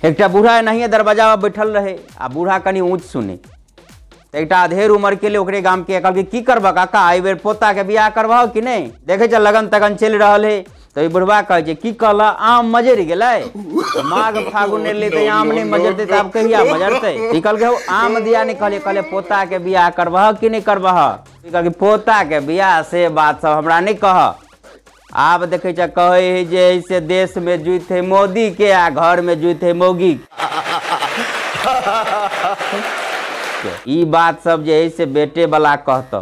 एकटा बूढ़ा एनाहिए दरवाजा पर बैठल रहे आ बूढ़ा कनि ऊँच सुने तऽ एकटा अधेड़ उम्र के लिए ओकरे गाम के कहलकै की करबह काका, एहि बेर पोता के बियाह करबह कि नहि? देखै छ लगन तगन चलि रहल है। तऽ ई बुढ़बा कहै छै की कहलह, आम मजरि गेलै? माघ फागुन एलै तऽ आम नहि मजरतै तऽ आब कहिया मजरतै? ई कहलकै हौ आम दिया नहि कहलियै, कहलियै पोता के बियाह करबह कि नहि करबह? ई कहलकै पोता के बियाह से बात सब हमरा नहि कह। आब देखै छ कहै है जे से देश में जुइत है मोदी के आ घर में जुइत है मौगी के। ई बात सब जे है से बेटे वाला कहत।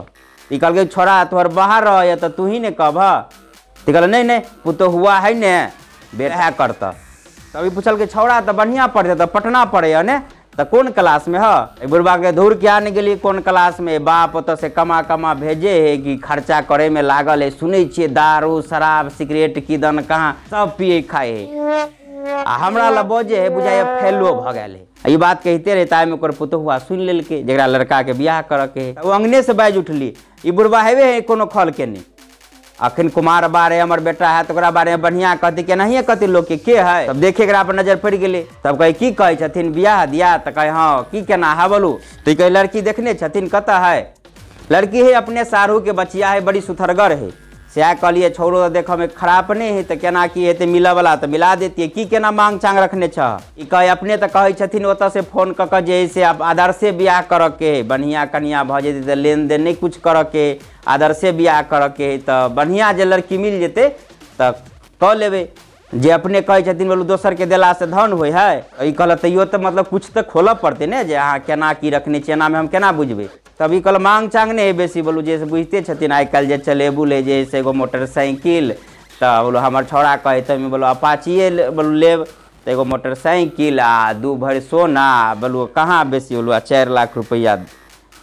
ई कहलकै छोड़ा तोहर बाहर रहैया तऽ तू ही ने कहबह। तऽ कहल नहीं नहीं पुतोहुआ है ने बेटा करत। तभी पूछलकै छौड़ा तऽ बढ़िआँ पढ़तै तऽ पटना पढ़ैया ने, तऽ कोन क्लास में ह? बुढ़बा के धूर क्या नहीं गेलियै कोन क्लास में, बाप ओतऽ से कमा कमा भेजे है कि खर्चा करे में लागल है। सुनै छियै दारू शराब सिगरेट किदन कहाँ सब पिए खाए है आ हमरा लग बजे है बुझाइए फेलो भऽ गेल है। ई बात कहिते रहे ताहिमे ओकर पुतोहुआ सुनि लेलकै जकरा लड़का के बियाह करऽ के है। ओ अंगने से बाजि उठली ई बुढ़बा हेबे है कोनो खल के नहि, अखन कुमार बारे हमर बेटा है तो ओकरा बारे में बढ़िया कहती केनाहिए कहती लोग के है। तब देखे एकरा पर नजर पड़ि गेलै, तब कहै की कहै छथिन बियाह दिया? तऽ कहै हँ की केना है बोलू। तऽ कहै लड़की देखने छथिन कतऽ है? लड़की है अपने साढ़ू के बचिया है, बड़ी सुथरगर है। सएह कहलियै छौड़ो देखऽ में खराब नहि है तऽ केना की हेतै, मिलऽवला तऽ मिला देतियै, की केना मांग चांग रखने छह? ई कहै अपने तऽ कहै छथिन ओतऽ से फोन कऽ कऽ जे है से आब आदर्शे बियाह करऽ के है, बढ़िआँ कनिया भऽ जेतै तऽ लेनदेन नहि कुछ करऽ के, आदर्शे बियाह करऽ के है तऽ बढ़िआँ जे लड़की मिल जेतै तऽ कऽ लेबै। जे अपने कहै छथिन बोलू दोसरके देलासँ धन होइ है। ई कहलक तैयो तऽ मतलब कुछ तऽ खोलऽ पड़तै ने जे अहाँ केना की रखने छियै, एनामे हम केना बुझबै? तब ई कहल मांग चांग नहि है बेसी, बोलू जे से बुझिते छथिन आइ काल्हि जे चलेबुल है जे से एगो मोटरसाइकिल, तऽ बोलू हमर छौड़ा कहै तऽ बोलू अपाचिए बोलू लेब तऽ एगो मोटरसाइकिल आ 2 भरि सोना, बोलू कहाँ बेसी, बोलू आ 4 लाख रुपैआ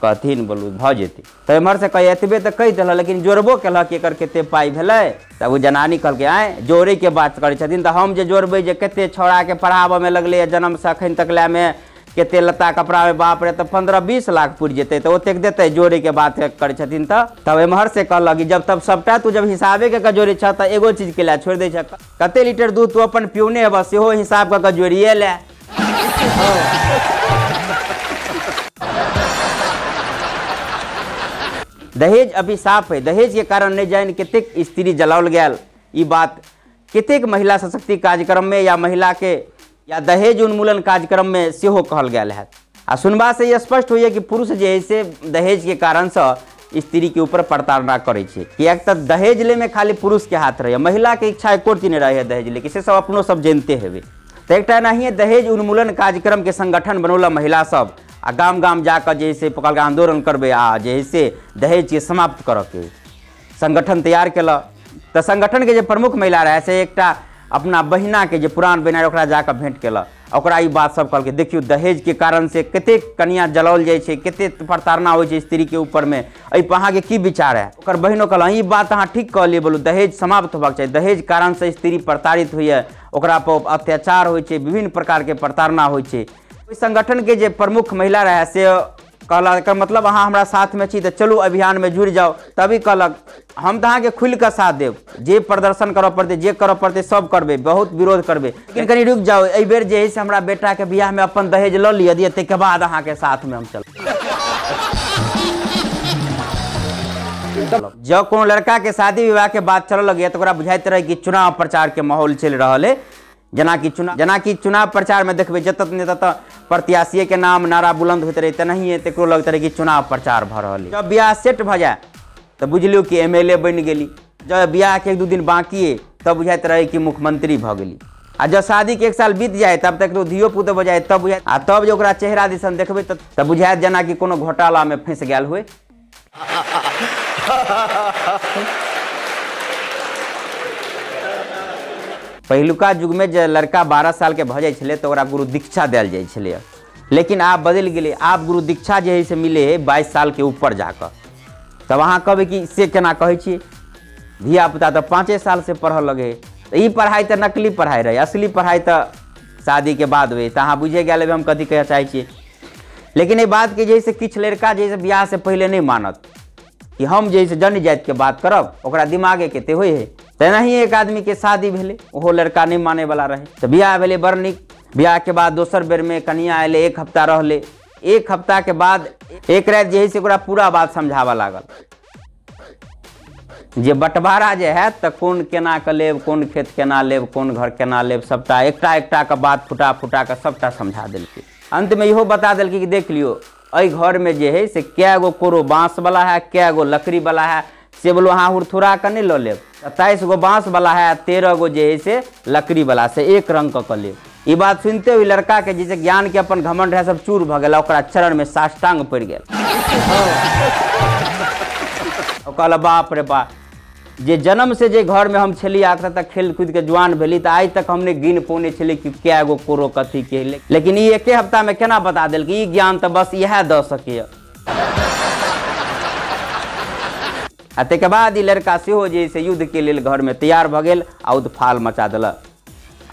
कहथिन बोलू भऽ जेतै। तऽ एम्हरसँ कहै एतबे तऽ कहि देलक लेकिन जोड़बो केलक एकर कते पाइ भेलै। तब ओ जनानी कहलकै आँय जोड़ैके बात करै छथिन तऽ हम जे जोड़बै जे कते छौड़ाके पढ़ाबऽमे लगलैए जन्मसँ अखन तक लएमे कते लत्ता कपड़ामे बाप रे तऽ 15-20 लाख पुरि जेतै तऽ ओतेक देतै, जोड़ैके बात करै छथिन। तऽ तब एम्हरसँ कहलक कि जब तब सबटा तू जब हिसाबे कऽ जोड़ै छह तऽ एगो चीजके लए छोड़ि दै छह, कते लीटर दूध तू अपन पिउने हेबह सेहो हिसाब कऽ कऽ जोड़िए लए। दहेज अभिशाप है, दहेज के कारण नहीं जानि कतेक स्त्री जलाओल गेल। ई बात कतेक महिला सशक्ति कार्यक्रम में या महिला के या दहेज उन्मूलन कार्यक्रम में सेहो कहल गेल है। आ सुनबा से ई स्पष्ट होइए कि पुरुष जे है से दहेज के कारण से स्त्री के ऊपर प्रताड़ना करै छै, किएक तऽ दहेज ले में खाली पुरुष के हाथ रहैए, महिला के इच्छा एको रत्ती नहि रहैए दहेज ले के, से सब अपनो सब जानते हेबै। तऽ एकटा एनाहिए दहेज उन्मूलन कार्यक्रम के संगठन बनौलक महिला सब आ गाम गाम जाकऽ जे है से पकड़के आंदोलन करबै आ जे है से दहेजके समाप्त करऽके संगठन तैयार केलक। तऽ संगठनके जे प्रमुख महिला रहै से एकटा अपना बहिनाके जे पुरान बहिना रहै ओकरा जाकऽ भेंट केलक, ओकरा ई बात सब कहलकै देखियौ दहेजके कारण से कतेक कनिया जलाओल जाइ छै, कतेक प्रताड़ना होइ छै स्त्रीके ऊपरमे, एहिपर अहाँके की विचार है? ओकर बहिनो कहलक ई बात अहाँ ठीक कहलियै, बोलू दहेज समाप्त होबाक चाही, दहेज कारणसँ स्त्री प्रताड़ित होइए, ओकरा पर अत्याचार होइ छै, विभिन्न प्रकारके प्रताड़ना होइ छै। ओहि संगठनके जे प्रमुख महिला रहै से कहलक एकर मतलब अहाँ हमरा साथमे छी तऽ चलू अभियानमे जुड़ि जाउ। तभी कहलक हम तऽ अहाँके खुलि कऽ साथ देब, जे प्रदर्शन करऽ पड़तै जे करऽ पड़तै सब करबै, बहुत विरोध करबै, लेकिन कनि रुकि जाउ, एहिबेर जे है से हमरा बेटाके बियाहमे अपन दहेज लऽ लिअ दिअ, ताहिके बाद अहाँके साथमे हम चलब। जँ कोनो लड़काके शादी विवाहके बात चलऽ लगैए तऽ ओकरा बुझाइत रहै कि चुनाव प्रचारके माहौल चलि रहल है। जेनाकि चुनाव प्रचार में देखबै जतऽ ने ततऽ प्रत्याशिये के नाम नारा बुलंद होइत रहै, तेनाहिए तकरो लगैत रहै कि चुनाव प्रचार भऽ रहल है। जब बियाह सेट भऽ जाय तऽ बुझलियौ कि MLA बनि गेली, जब बियाहके 1-2 दिन बाकी है तब बुझाइत रहै कि मुख्यमंत्री भऽ गेली, आ जब शादीके 1 साल बीत जाय तब तक धियो पुतो भऽ जाय तब बुझाय, आ तब जे ओकरा चेहरा दिसन देखबै तब बुझायत जेनाकि कोनो घोटालामे फँसि गेल होइ। पहिलुका युगमे जे लड़का 12 साल के भऽ जाइ छलै तऽ ओकरा गुरु दीक्षा देल जाइ छलै, लेकिन आब बदलि गेलै, आब गुरु दीक्षा जे है से मिले है 22 साल के ऊपर जाकऽ। तब अहाँ कहबै कि से केना कहै छियै, धियापुता तऽ 5 साल से पढ़ऽ लगै, तऽ ई पढ़ाइ तऽ नकली पढ़ाइ रहै, असली पढ़ाइ तऽ शादीके बाद होइ। तऽ अहाँ बुझे गेल हेबै हम कथी कहऽ चाहै छियै। लेकिन एहि बातके जे है से किछु लड़का जे है से बियाहसँ पहिले नहि मानत कि हम जे है से जन जातिके बात करब, ओकरा दिमागे कते होइ है। तेनाही एक आदमीके शादी भेलै, ओहो लड़का नहि मानैवला रहै, तऽ बियाह भेलै बड़ नीक। बियाह के बाद दोसर बेर में कनिया अयलै, एक हफ्ता रहलै। एक हफ्ता के बाद एक राति जे है से ओकरा पूरा बात समझाबऽ लागल जे बँटवारा जे हैत तऽ कोन केना कऽ लेब, कोन खेत केना लेब, कोन घर केना लेब, सबटा एकटा एकटा के बात फुटा फुटा कऽ सबटा समझा देलकै। अंत में इहो बता देलकै कि देख लियौ एहि घरमे जे है से कै गो कोरो बाँसवला है, कै गो लकड़ीवला है, से बोलो अहाँ हुरथुरा कऽ नहि लऽ लेब। 27 गो बाँसवला है, 13 गो जे है से लकड़ीवला, से एक रंग कऽ लेब। ई बात सुनते ओहि लड़का के जैसे ज्ञान के अपन घमंड रहे सब चूर भऽ गेल, ओकरा चरण में साष्टांग पड़ि गेल। कहल बाप रे बाप, जे जन्म से जे घर में हम छली आखिर तक खेल कूद के जुआन भेली तऽ आइ तक हमने गिन पौने छली कि कै गो कोरो कथी के, लेकिन ई एके हफ्ता में केना बता देलकै। ई ज्ञान तऽ बस इएह दऽ सकैए। आ ताहिके बाद ई लड़का सेहो जे से युद्ध के लेल घर में तैयार भऽ गेल आ उत्फाल मचा देलक।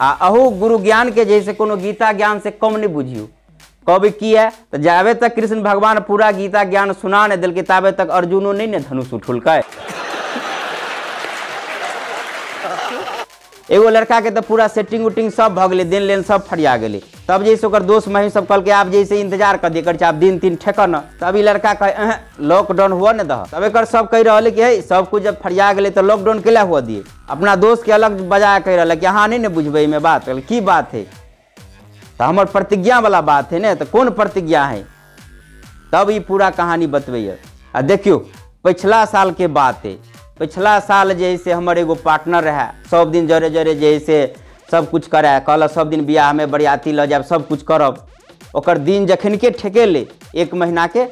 आ अहू गुरु ज्ञान के जे से कोनो गीता ज्ञान से कम नहि बुझियौ। कहबै किया तऽ जाबे तक कृष्ण भगवान पूरा गीता ज्ञान सुना नहि देलकै ताबे तक अर्जुनो नहि ने धनुष उठौलकै। एगो लड़का के तऽ पूरा सेटिंग उटिंग सब भऽ गेलै, देन लेन सब फरिया गेलै। तब जे से ओकर दोस्त महीम सब कहलकै आब जे से इंतजार कर दिए, आब दिन तीन ठेकऽ न। तब ई लड़का कहे अहें लॉकडाउन हुआ न दह। तब एकर सब कहि रहल कि हे सब कुछ जब फरिया गेलै तऽ लॉकडाउन केला हुआ दिए। अपना दोस्त के अलग बजा कहि रहल कि अहाँ नहि ने बुझबै एहिमे बात। की बात है तऽ हमर प्रतिज्ञा वाला बात है ने, तऽ कोन प्रतिज्ञा है। तब ई पूरा कहानी बतबैया। आ देखियौ पिछला साल के बात है। पिछला साल जे से हमर एगो पार्टनर रहे, सब दिन जरे जरे जे से सब कुछ करे, कहलक सब दिन बियाह में बरियाती लऽ जायब, सब कुछ करब। ओकर दिन जखन के ठेकेले एक महीना के,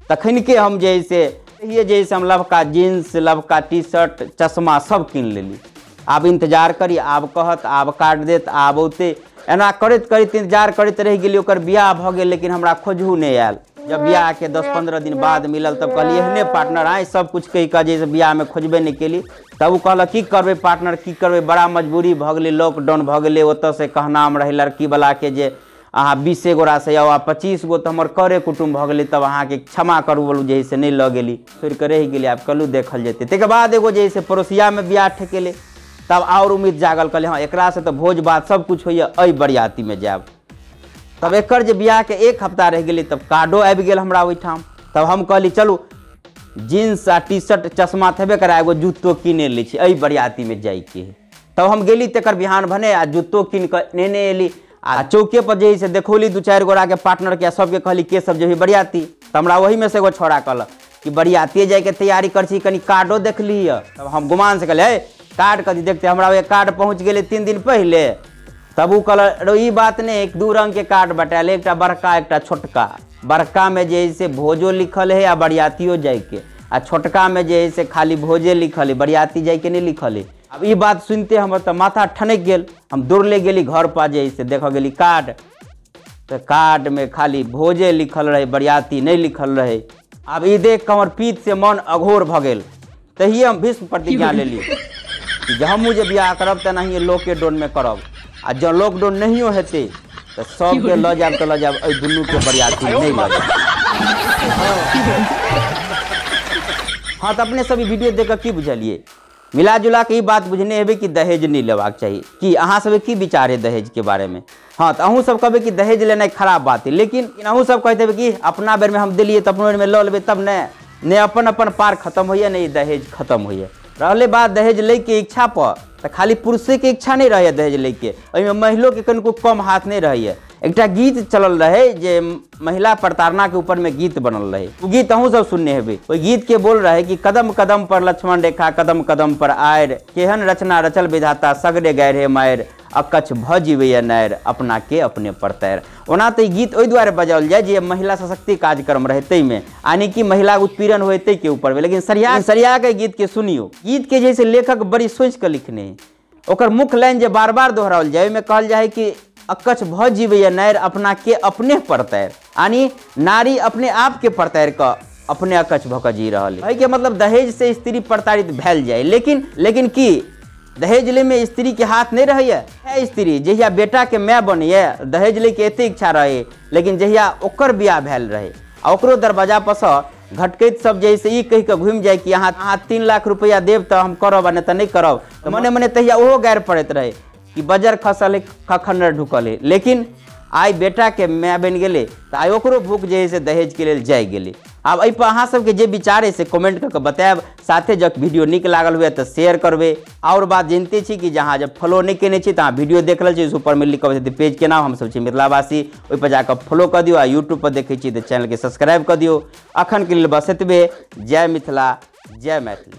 तखन के हम जे से जे से हम लवका जीन्स, लवका टी शर्ट, चश्मा सब कीन लेली। आब इंतजार करी, आब कहत, आब काट देत, आब औते, एना करैत करैत इंतजार करैत रहि गेली। ओकर बियाह भऽ गेल लेकिन हमरा खोजहू नहि आयल। जब बियाह के 10-15 दिन बाद मिलल तब कहलियै एहने पार्टनर आइ सब कुछ कहि कऽ जे बियाह में खोजबे नहि केली। तब ओ कहलक की करबै पार्टनर, की करबै, बड़ा मजबूरी भऽ गेलै, लॉकडाउन भऽ गेलै। ओतऽ से कहनाम रहै लड़की वाला के जे अहाँ 20 गोरा से आउ, आ 25 गो तऽ हमर करे कुटुम्ब भऽ गेलै, तब अहाँके क्षमा करू बोलू जे से नहि लऽ गेली, छोड़ि कऽ रहि गेली, आब कलू देखल जेतै। ताहिके बाद एगो जे से पड़ोसिया में बियाह ठेकेलै, तब आओर उम्मीद जागल, कहलियै हँ एकरा से तऽ भोज भात सब कुछ होइए, एहि बरियाती में जायब। तब एकर जे बियाह के एक हफ्ता रहि गेलै तब कार्डो आबि गेल हमरा ओहिठाम। तब हम कहली चलू जीन्स आ टी शर्ट चश्मा थेबे करा, एगो जूतो कीने लै छी, एहि बरियाती में जाइके है। तब हम गेली तकर बिहान भने आ जूतो कीन कऽ नेने एली। आ चौके पर जे से देखौली 2-4 गोरा के पार्टनर के, सबके कहली के सब जेबही बरियाती। तऽ हमरा ओहिमे से एगो छौड़ा कहलक कि बरियातिए जाइके तैयारी कर छी, कनि कार्डो देखली। तब हम गुमान से कहलियै हे कार्ड कथी देखते, हमरा ओहि कार्ड पहुँच गेलै 3 दिन पहिले। तब ओ कहलक रो ई बात नहि, एक 2 रंग के कार्ड बटायल, एकटा बड़का एकटा छोटका। बड़का में जे है से भोजो लिखल है आ बरियातियो जाइके, आ छोटका में जे है से खाली भोजे लिखल है, बरियाती जाइके नहि लिखल है। अब ई बात सुनते हमर तऽ माथा ठनकि गेल। हम दौड़ले गेली घर पर, जे है से देखऽ गेली कार्ड, तऽ कार्ड में खाली भोजे लिखल रहे, बरियाती नहि लिखल रहे। आब ई देख कऽ हमर पीत से मन अघोर भऽ गेल। तहिए हम भीष्म प्रतिज्ञा लेली जे हमहूँ जे बियाह करब तऽ एनाहिए लॉकडाउन में करब, आ जँ लॉकडाउन नहियो हेतै तऽ सबके लऽ जायब तऽ लऽ जायब, एहि दुनूके बरियाती नहि लऽ जायब। हाँ तऽ अपने सब ई वीडियो देख कऽ की बुझलियै, मिला जुला के ई बात बुझने हेबै कि दहेज नहि लेबाक चाही। कि अहाँ सबके की विचार है दहेज के बारे में? हाँ तऽ अहूँ सब कहबै कि दहेज लेनाइ खराब बात है, लेकिन अहूँ सब कहैत हेबै कि अपना बेरमे हम देलियै तऽ अपनो बेरमे लऽ लेबै तब ने। नहि अपन अपन पार खत्म होइए, नहि दहेज खत्म होइए। रहलै बात दहेज लैके इच्छा पर, तऽ खाली पुरुषेके इच्छा नहि रहैए दहेज लैके, ओहिमे महिलोके कनिको कम हाथ नहि रहैए। एकटा गीत चलल रहे जे महिला प्रताड़ना के ऊपर में गीत बनल रहे, ओ गीत अहूँ सब सुनने हेबै। ओहि गीत के बोल रहे कि कदम कदम पर लक्ष्मण रेखा, कदम कदम पर आयर, केहन रचना रचल विधाता, सगरे गैर हे मायर, अकछ भ जीवैया नायर, अपना के अपने पर तैर। ओना तऽ ई गीत ओहि दुआरे बजाओल जाय जे महिला सशक्ति कार्यक्रम रहे ताहिमे, यानी कि महिला उत्पीड़न होय ताहि के ऊपर। लेकिन सरिया सरिया के गीत के सुनियो, गीत के जैसे लेखक बड़ी सोचि कऽ लिखने है। ओकर मुख्य लाइन जे बार बार दोहराओल जाय ओहिमे कहल जाय कि अकछ भ जीवैया नायर, अपना के अपने पर तैर, यानी नारी अपने आप के पर तैर कऽ अपने अकछ भऽ कऽ जी रहल है। के मतलब दहेज से स्त्री प्रताड़ित भेल जाय, लेकिन लेकिन की दहेज ले में स्त्री के हाथ नहीं रहैए। है स्त्री जहिया बेटा के my बनैए दहेज ले के एते इच्छा रहे, लेकिन जहिया ओकर बियाह भेल रहे आ ओकरो दरवाजा पर से घटकैत सब जे से ई कहि कऽ घुमि जाय कि अहाँ 3 लाख रुपया देब तऽ हम करब आ नहि तऽ नहि करब, तऽ मने मने तहिया ओहो गारि पड़ैत रहे कि कि बजर खसल है खखन ढुकल है। लेकिन आइ बेटाके माय बनि गेलै तऽ आइ ओकरो भूख जे है से दहेजके लेल जागि गेलै। आब एहिपर अहाँ सबके जे विचार है से कमेंट कऽ के बतायब। साथे जब वीडियो नीक लागल हुए तऽ शेयर करबै। और बात जानते छी कि जहाँ जब फॉलो नहि केने छी तऽ अहाँ वीडियो देख रहल छी, ऊपरमे लिखल छै पेज के नाम, हमसब छी मिथिलावासी, ओहिपर जाकऽ फॉलो कऽ दियौ। आ यूट्यूब पर देखै छी तऽ चैनलके सब्सक्राइब कऽ दियौ। अखन के लेल बस एतबे। जय मिथिला, जय मैथिली।